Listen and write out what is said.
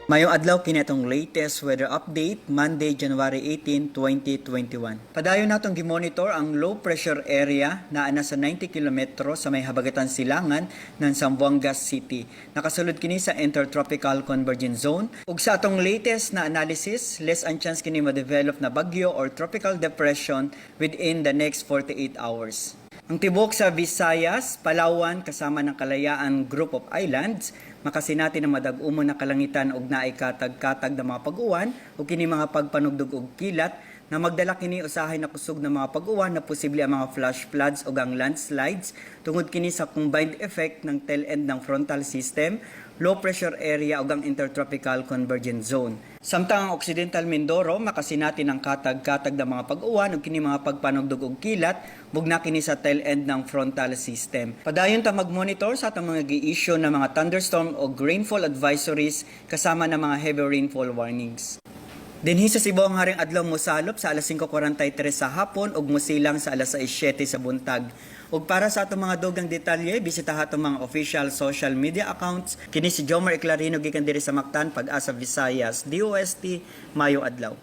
Maayong adlaw, kini atong latest weather update, Monday, January 18, 2021. Padayon natong gimonitor ang low pressure area na ana sa 90 kilometro sa may habagatan silangan ng Zamboanga City. Nakasulod kini sa Intertropical Convergence Zone. Ug sa atong latest na analysis, less ang chance kini ma-develop na bagyo or tropical depression within the next 48 hours. Ang tibok sa Visayas, Palawan kasama ng Kalayaan Group of Islands makasinati ng madag-umon na kalangitan ug naay katag-katag na mga pag-uwan ug kini mga pagpanugdog og kilat na magdala kini usahay na kusog na mga pag-uwan na posible ang mga flash floods ug ang landslides tungod kini sa combined effect ng tail end ng frontal system, low pressure area ug ang Intertropical Convergence Zone. Samtang ang Occidental Mindoro makasinati ng katag-katag na mga pag-uwan ug kini mga pagpanugdog og kilat bugna kini sa tail end ng frontal system. Padayon ta mag-monitor sa atong mga gi-issue na mga thunderstorm o rainfall advisories kasama ng mga heavy rainfall warnings. Dinhi sa Cebu, ang haring adlaw mosalop sa alas 5:43 sa hapon ug mosilang sa alas 6:07 sa buntag. Ug para sa atong mga dugang detalye, bisitaha atong mga official social media accounts. Kini si Jomar Eclarino gikan diri sa Mactan, Pag-asa Visayas, DOST, maayong adlaw.